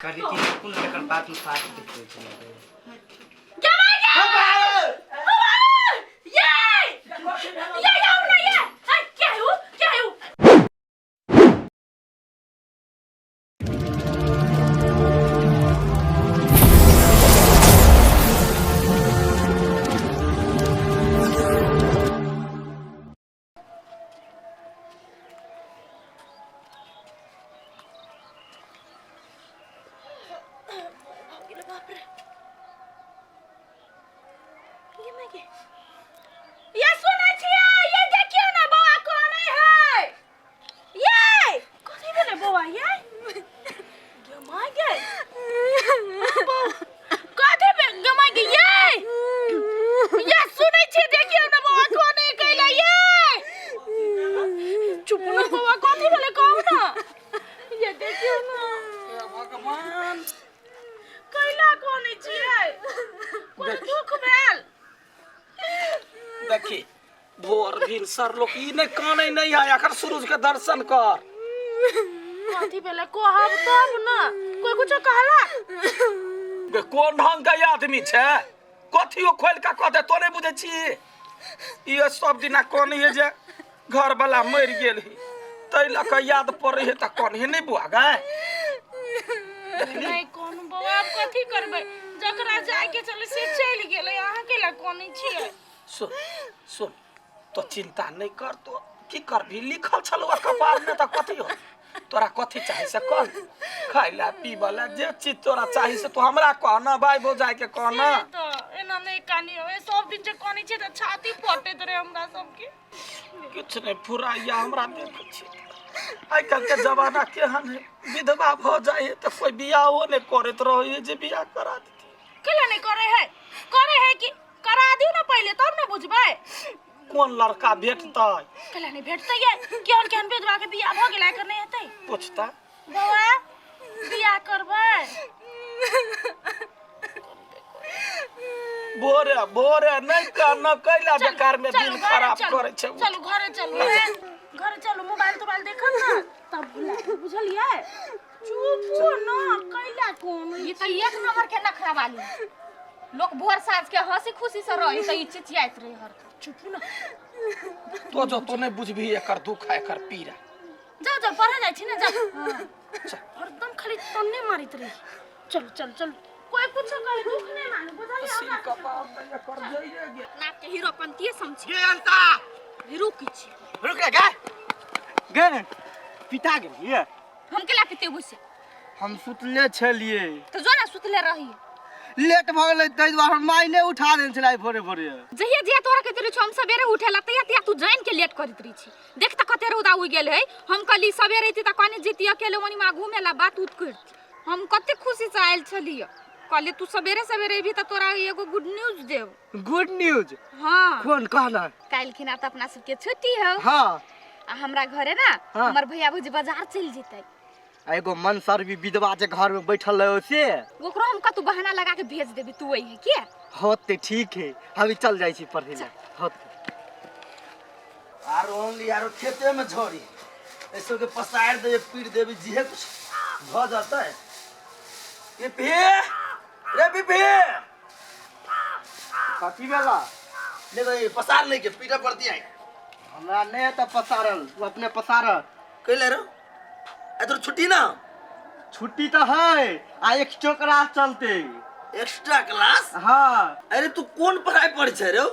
करी थी कोन एकर बात में फाट के कोई छलै। ये ये ये हमरा ये हाय क्या है वो, क्या है वो? ये सुनै छियै, ये देखियौ ने बौआ कोने है, ये कथी भेलै बौआ? ये गे my गे, कथी भेल गे my गे? ये ये सुनै छियै, देखियौ ने बौआ कोने कैला। ये चुप न बौआ, कथी भेलै कहू न। ये देखियौ न। हे भगवान, कैला कोने छियै? कोन दुख भेल? देखी भोर भिनसर लोक ई नहि कानै नहि है, एखन सूरज के दर्शन कर। कथी भेलै कहब तब न। कोई कुछो कहला? गे, कोन ढंग के आदमी छै? कथियो खोलि कऽ कह दे, तो नहि बुझै छी। ई सब दिना कानै है जे घर वाला मरि गेल है, ताहि लऽ कऽ याद पड़ै है तऽ कानै है। नहि बुआ गै? नहि कोनो बौआ, आब कथी करबै? जकरा जायके छलै से चलि गेलै, अहाँ केला कोनै छियै? सुन सुन, तो चिंता नहीं कर। तो की करबी, लिखल छलो कपार में तऽ कथी हो। तोरा कथी चाही से कह, खाय ला पीबऽ ला जे चीज तोरा चाही से तू हमरा कह ना, भाई भौजाई के कह ना। से तऽ एना नहि कानियौ। ए सब दिन जे कानै छियै तऽ छाती फटैत रहै हमरा सबके। किछु नहि फुराइया हमरा। देखै छी आइ काल्हि के जमाना केहन है, विधवा भऽ जाइ है तऽ कोइ बियाहो नहि करैत रहै है जे बियाह करा देती। केला नहि करै है? करै है कि करा दियौ ने पहिले, तब ने बुझबै। कोन लड़का भेटतै? केला नहि भेटतै? ये केहन केहन विधवा के बियाह भऽ गेलै, एकर नहि हेतै? पूछता। बौआ, बियाह करबै? भोरे भोरे नहि कहना कैला बेकार में चलू, दिन घरे खराब चलू, करै छै। चलू घरे, चलू घरे चलू। मोबाइल तोबाइल देखब ने तब भुला देब, बुझलियै? चुप हो न, कैला कोन। ई तऽ एक नंबर के नखरा वाली। लोक भोर साँझ के हंसी खुशी से रही तऽ ई चिचियाइत रही हरदम। चुप न। तो जो तो नहि बुझबही एकर दुख आ एकर पीड़ा। जाओ जाओ, पढ़े जाइ छी ने, जाओ। हरदम खाली तन्ने मारैत रही। चलू चलू चलू, कोई कुछो कहे दुख नहीं मानू, बुझलियै? सिर हमरा कपार तऽ एकर जइरे गेल। नाक के हीरोपंतीये समझी। गे अंता। रुक छी। रुक रे गे, गे पिता गेलियै। हम केला पिते बुझे? हम सुतले छलियै। तऽ जो ने सुतले रही। लेट भऽ गेलै ताहि दुआरे हम माय नहि उठा देने छलै आइ भोरे भोरे। जहिया जहिया तोरा कहैत रहै छौ हम सवेरे उठेला, तहिया तहिया तू जानि के लेट करैत रहै छी। देख तऽ कते रौदा उगि गेल है। हम कहली सवेरे अयती तऽ कने जैती अकेले ओनी माँ घूमे ला, बात उत करती। हम कते खुशी से आयल छलियै, कहलियै तू सवेरे सवेरे अयबही तऽ तोरा एगो गुड न्यूज देब। Good news? हाँ। कोन कहना? काल्हि खिना तऽ अपना सबके छुट्टी हौ। हाँ। आ हमरा घरे ना हाँ। हमर भैया भौजी बाजार चलि जेतै। आ एगो मनसर भी विधवा जे घर में बैठल रहे से? ओकरो हम कतौ बहाना लगा के भेज देबी, तू अइहे के। होते ठीक है, हम चल जाइ छी पढ़े ला। होते। आरो ओनली आरो खेते में झोरी ऐसो के पसार देबे, पीट देबे, जिहे कुछ भ जतै। पिपी रे पिपी। कथी भेला? ले भाई, पसार नहीं के पीटा पड़ती आई। हमरा नहीं है तऽ पसारल, तू अपने पसार। कैले रो आ तोर छुट्टी ना? छुट्टी तऽ है आ एक्स्ट्रा क्लास चलते। Extra class? हाँ। अरे तू कोन पढ़ाई पढ़ै छै रे?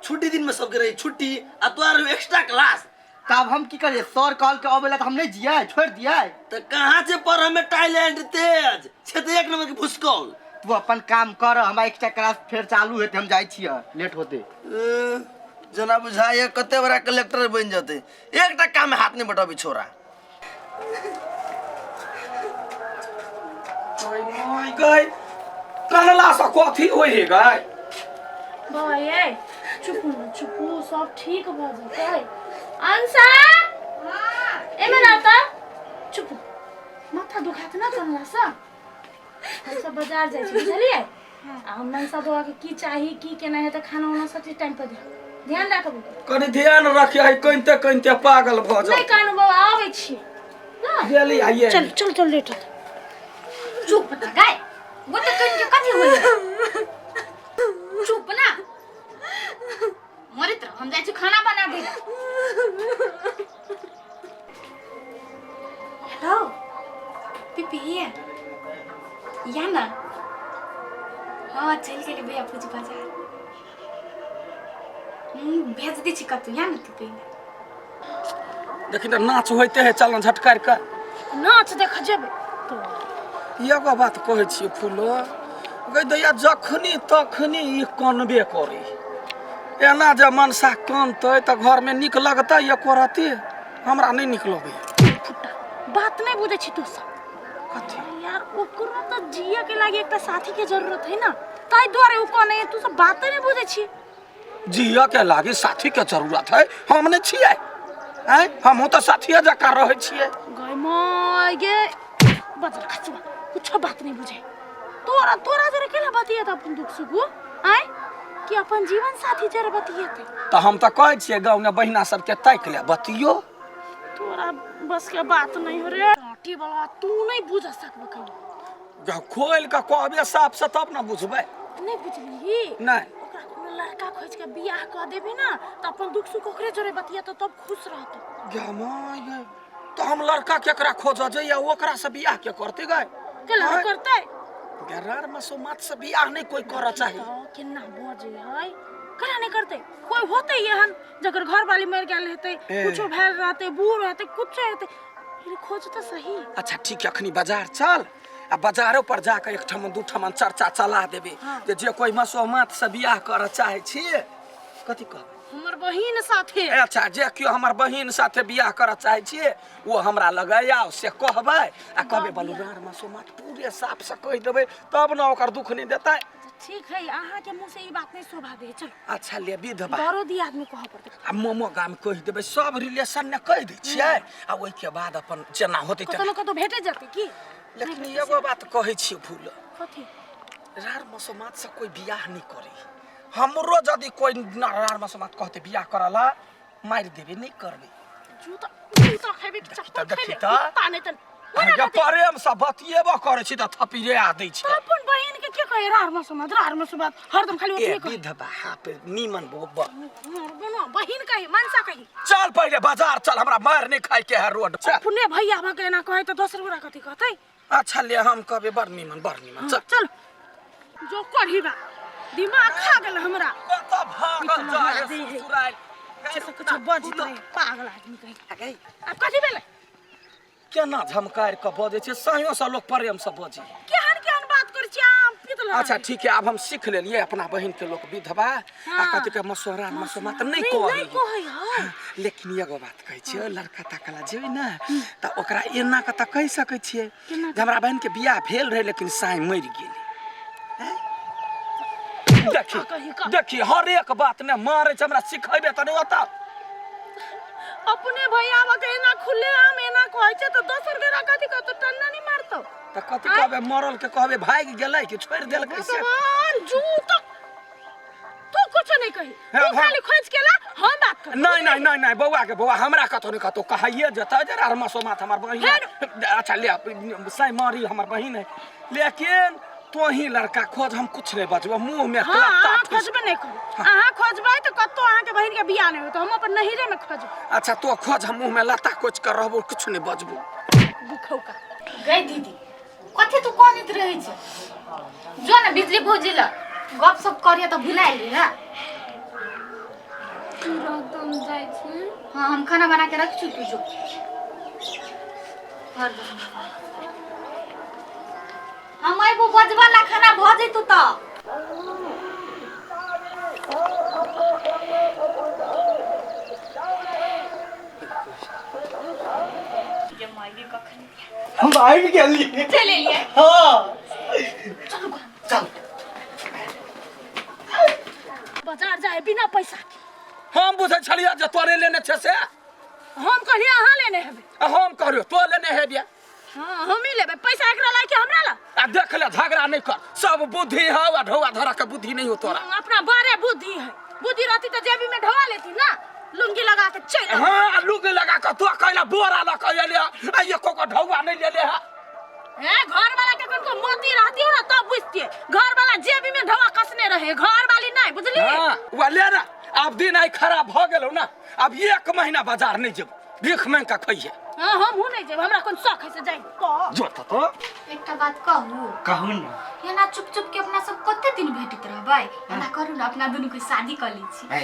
छुट्टी दिन में सबके रही छुट्टी आ तोरा एक्स्ट्रा क्लास। तब हम की करिए? सर कहल के अबे ला तऽ हम नहीं जिए, छोड़ दिए। तऽ कहाँ से पढ़ में टैलेंट तेज छै तऽ एक नंबर के भुसकौल। तू अपन काम कर, हमरा एक्स्ट्रा क्लास फेर चालू हेतै, हम जाइ छियै, लेट होते। ए, जना बुझाइए कते बड़ा कलेक्टर बनि जेतै, एकटा काम में हाथ नहीं बटाबी छोरा। ओय गै, कनला से कथी होइ हे गै? बौआ ये, चुप न, चुप, सब ठीक भऽ जेतै। अंशा, एमे ना त चुप, माथा दुखात ना कनला से। हम सब बाजार जाइ छी, बुझलियै? आ हम मनसा बौआ के की चाही, की केना हेतै, खाना उना सब चीज टाइम पर ध्यान राखबै। कनि ध्यान रखिए, कनिते कनिते पागल भऽ नहि जाओ। कानू बौआ, आबै छी ना। गेली आइए। चल चल चल, लेट होतै। चुप ना गाय वो तो कन के कथी होई चुप ना मरत रह हम जाइ छी खाना बना दे हेलो पीपी या ना हाँ चल गेली भैया पूजी बाजार भेज दै छी कतौ या ना तू पहिने देखी तऽ नाच होइते है चल झटकार के नाच देख जेबै तो एगो बात कहै छियै फूलो गै दैया जखनी तखनी ई कनबे करी एना जे मनसा कनतै तऽ घरमे नीक लगतै एको रत्ती हमरा नहि नीक लगैया फुट्टा बात नहि बुझै छी तू सब कथी यार ओकरो तऽ जिए के लागी एकटा साथी के जरूरत है ना ताहि दुआरे ओ कहने तू सब बाते नहि बुझै छी जियऽ के लागी साथी के जरूरत है हम नहि छियै आँय हमहूँ तऽ साथिये जकाँ रहै छियै गय माय गे बजर खचुआ कुछो बात नहीं बुझे तोरा तोरा जरे केला बतियत अपन दुख सुख आय कि अपन जीवन साथी जरे बतियत तऽ हम तऽ कहै छियै गाँवमे बहिना सबके ताकि ले बतियो तोरा बस के बात नहीं हो रे रोटी वाला तू नहीं बुझ सकबे कहियो जब खोलि कऽ कहबे साफ से तब ने बुझबै नहीं बुझलिही नहि ओकरा कोनो लड़का खोज के बियाह कऽ देबी ना तऽ अपन दुख सुख ओकरे जोरे बतियत तब खुश रहतौ गे माय गे तऽ हम लड़का केकरा खोजऽ जइया ओकरा से बियाह के करते गए केला आँय? करतै गरार मसोमात से बियाह नहि कोई करऽ चाही तऽ केना बजै है केना नहि करतै कोइ होतै एहन जकर घरवाली मरि गेल हेतै ए। कुछो भेल रहतै बूढ़ हेतै कुछो हेतै फिर खोज तऽ सही अच्छा ठीक है अखनी बाजार चल आ बाजारो पर जाके एक ठमन दू ठमन चर्चा चला देबे हाँ। जे जे कोई मसोमात से बियाह करऽ चाहै छी कथी कहबै हमर बहिन साथे अच्छा जे केओ हमर बहिन साथे बियाह करऽ चाहै छियै ओ हमरा लग आउ से कहबै आ कहबै बलुरार मसोमात पूरे साफ से कहि देबै तब ने ओकर दुख नहि देतै ठीक है अहाँ के मुंह से ई बात नहीं शोभा दे चलो अच्छा ले विधवा बड़ो दी आदमी कहऽ पड़तै आ मोमो गाम कहि देबै सब रिलेशन ने कहि दै छियै आ ओहिके बाद अपन जेना होतै कतौ तेना न कतौ भेटे जेतै की लेकिन एगो बात कहै छियै भूल कथी रार मसोमात से कोई बियाह नहीं करे हमरो यदि कोई रार मसोमात कहते बियाह करला मारि देबै नहीं करबै जूता जूता खेबे कि चप्पल देखी खेबे तऽ। कुत्ता नहीं तऽ ओना अरे कथी? प्रेम से बतियेबो करै छी तऽ थपिरे आ दै छै तऽ अपन बहिन के के कहे रार में समाज रार में समाज हरदम खाली ए ओतने कहे विधवा हाँ पे नीमन बोब बोलो बहिन कही मनसा कही चल पहिले बाजार चल हमरा मार नहीं खाए के है रोड चल अपने भैया भऽ के एना कहे तऽ दोसर गोरा कथी कहतै अच्छा ले हम कहबे बड़ नीमन बड़ नीमन चल चल जो करही बा दिमाग खा गेल हमरा कतऽ भागल ई तऽ जाय लगा दे है। ससुराल से कुछो बजत रहे पागल आदमी कही आब कथी भेलै केना झमकारि कऽ बजै छै सहियो से लोक प्रेम से बजै केहन केहन बात करै छी आम पीतल अच्छा ठीक है आब हम सीख लेलिए अपना बहिन के लोक विधवा आ हाँ। कथी के मसोरा मसोमा तऽ नहि नहीं कहै नहीं कहै है लेकिन एगो बात कहै छियै लड़का ताकला जेबै ने तऽ ओकरा एना कऽ तऽ कहि सकै छियै केना जे हमरा बहिन के बियाह भेल रहै लेकिन साँइ मरि गेलै देखी कही का। देखी हरेक बात ने मारै छै हमरा सिखेबे तऽ नहि ओतऽ अपने भैया के एना खुले आम एना कहै छै तऽ दोसर गोरा कथी कहतौ टन्ना नहीं मारतौ तऽ कथी कहबै मरल के कहबै भागि गेलै कि छोड़ि देलकै से भगवान जूता तू कुछ नहीं कही हे तू भग- खाली खोज के ला हम बात कर नहीं नहीं नहीं नहीं बौआ के बौआ हमरा कतौ नहीं कतौ कहाइए जेतै जे अरमा माथ हमर बहिन है। अच्छा ले साई मारी हमर बहिन है लेकिन तो ही लड़का खोज हम कुछ नहीं बजबो मुंह में हाँ लत्ता अहाँ ठुस- खोजबे नहीं करू अहाँ खोजबै तऽ कतौ अहाँके बहिन के बियाह नहीं होतौ हम अपन नहिरे में खोजबै अच्छा तो खोज हम मुंह में लत्ता कोच कर रहबो कुछ नहीं बजबो दुखौका गई दीदी कथी तू कनैत रहै छै जो ने बिजली भौजी लग गप सप करिए तऽ भुलायल रही ना तुरंत हम जाइ छी हाँ हम खाना बना के रख छु तू जो घर दो। हम अयबो बजबा ला खाना भऽ जैतौ तऽ हम आबि गेली चलि एलियै हाँ चल बाजार जाए बिना पैसा के हम बुझै छलियै जे तोरे लेने छै से हम कहलियै अहाँ लेने हेबै आ हम कहलियो तो लेने हेबिया हाँ हम ही लेबै पैसा एकरा ला कि हमरा ला आ देख ले झगड़ा नहीं कर सब बुद्धि हौ आ ढौआ धरा के बुद्धि नहीं हो तोरा अपना बड़े बुद्धि है बुद्धि रहती तो जेबी में ढोआ लेती ना लुंगी लगा के चल आबी। हाँ लुंगी लगा के तो कहला बोरा लऽ के एले आ एको को ढौआ नहीं लेले है ए घर वाला के कोन मोती रहती हो ना तब बुझतिए। घर वाला जेबी में ढवा कसने रहे, घर वाली नहीं बुझली। हाँ वा ले ना, आब दिन आई खराब भ गेलौ ना, आब एक महीना बाजार नहीं जेबो, भीख मांग के खइहे। हाँ हम हूं नहीं जेब, हमरा कोन शौक है से जाई तो। जो त तो एकटा बात कहू? कहू ना। एना चुप चुप के अपना सब कते दिन भेटैत रहबै? एना करू ना, अपना दुनू के शादी कर लै छी। ए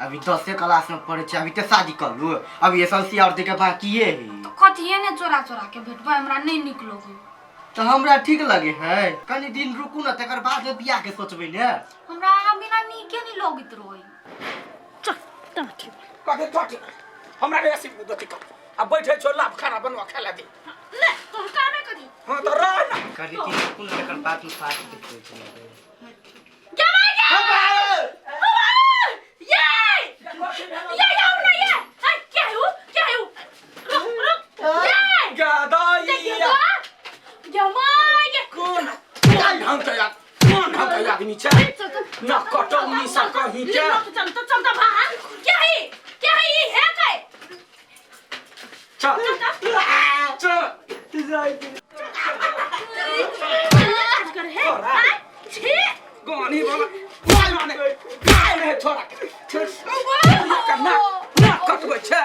अभी 10 क्लास में पढ़े छी, अभी ते शादी कर लू, अभी एसएलसी और दे के बाकी है। तो कथिए ने चोरा चोरा के भेटबै, हमरा नहीं नीक लगै। तो हमरा ठीक लगे है, कनी दिन रुकू ना, तकर बाद में बियाह के सोचबै ने। हमरा अहाँ बिना नीके नहीं लगैत रहै। चल तब ठीक। कहे ठोटी हमरा रे ऐसी गति कर, अब बैठे छो लाभ खाना बनवा खाला दे। ले तो कामे करी। हां तो रह ना। कनी दिन रुकू ना, तकर बाद में शादी के सोचबै। क्या भाई ये ये ये ना ये हाय क्या है वो, क्या है वो? रुक रुक ये गदाइया ये my कोन कोन ढंग के यार, कोन ढंग के आदमी छै ना कटौनी सा कहीं के। चल तो चल तो बाहर। क्या है, क्या है ये है काय? चल चल कर है हाय छी गानी बाबा गाने गाने छोरा के ना ना कटबै छै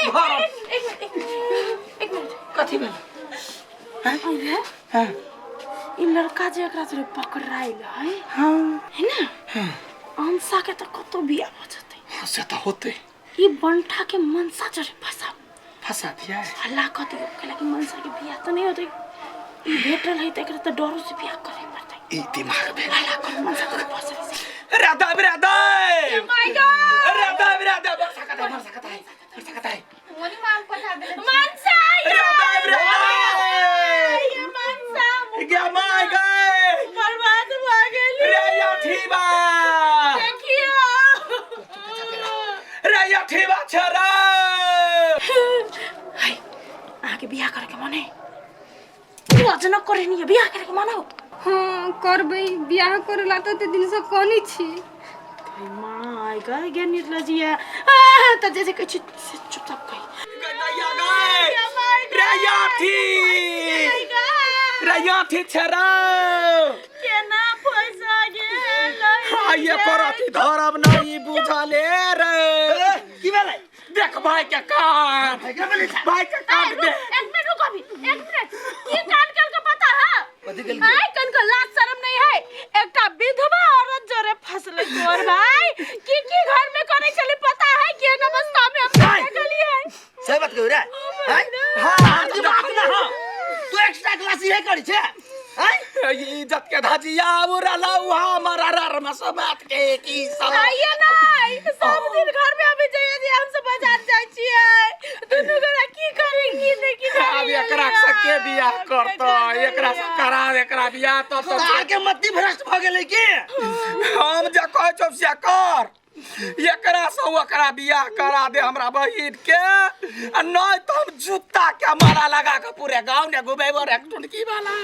घर। एक मिनट एक मिनट, कथी भेल? अरे हां ई लड़का जे एकरा से पकड़ाइल है, हां है ना, अंसा के तो कतो बियाह भ जतै। हां से त होतै। ई बंठा के मनसा जरे फंसा फंसा दिया हल्ला क दियो, कहला कि मनसा के बियाह त नहीं होतै, ई भेटल है त एकरा त डरो से बियाह करे पड़तै। ई दिमाग भेल हल्ला कर मनसा के फंसा Radha Radha my God Radha Radha बरसा कता है, बरसा कता है, बरसा कता है। मोनी माम पठा देले मनसा राधा राधा ये मनसा गे my गए बर्बाद भ गेली रे यठीबा देखियो रे यठीबा छरा। हाय अहाँ के बियाह करे के मन है? वजन करे नहीं बियाह करे के मन हो? हाँ करबै, बियाह करे ला तो दिन से कोनी छी। My गए गे निर्लजिया त जे जे कहै छी से चुपचाप कही। गदैया गए रे यठी रे यठी छरा केना पैसा गेल? हाँ ये करती धरब नहीं बुझले रे। की भेलै? देख भाई के कान, भाई के कान दे। एक मिनट रुको अभी, एक मिनट। की कान कल के पता है? कथी केलकै? हाय कन को लाज शर्म नहीं है, एकटा विधवा औरत जोरे फसले तोर भाई की की घर में करे चले पता है के अवस्था में हम देखलिए। सही बात कहू रे। हां हां दिमाग ना। हां तू एक्स्ट्रा क्लास इहे करी छे? हां ई इज्जत के धजिया उड़ला हमारा रर में सब बात के की सब आइए नहीं सब दिन घर में अभी जाइए जी, हम सब बाजार जाय छियै दुनू गोरा की करेंगी नहीं की अब एकरा से के बियाह करतो, एकरा से करा एकरा बियाह तब तो तार के मति भ्रष्ट भ गेलै की? हम जे कहै छौ से कर, एकरा से ओकरा बियाह करा दे हमरा बहिन के, आ नहीं तो हम जूता के मारा लगा के पूरे गांव ने घुमेबो रे टुनकी वाला।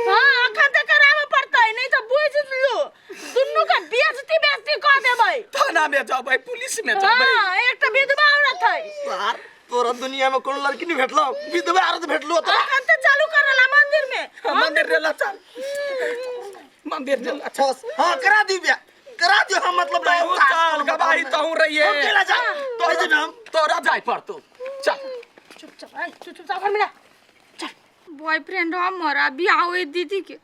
हां अखन त कराबे पड़तै, नहीं त बुझ लू दुनू के बेइज्जती बेइज्जती क देबै। थाना में जबै, पुलिस में जबै। हां एकटा विधवा औरत है। यार तोरा दुनिया में कोनो लड़की नहीं भेटलो, विधवा औरत भेटलो तोरा। अखन त चालू करला मंदिर में। मंदिर रे चल, मंदिर रे चल। हां करा दी बियाह, करा दियो हम मतलब तहु चल गवाही तहु रहिए। हम केला जा तोरा हम तोरा जाय पड़तो। चल चुपचाप चुपचाप घर में चल। बॉयफ्रेंड हमर आ बियाह होई दीदी के,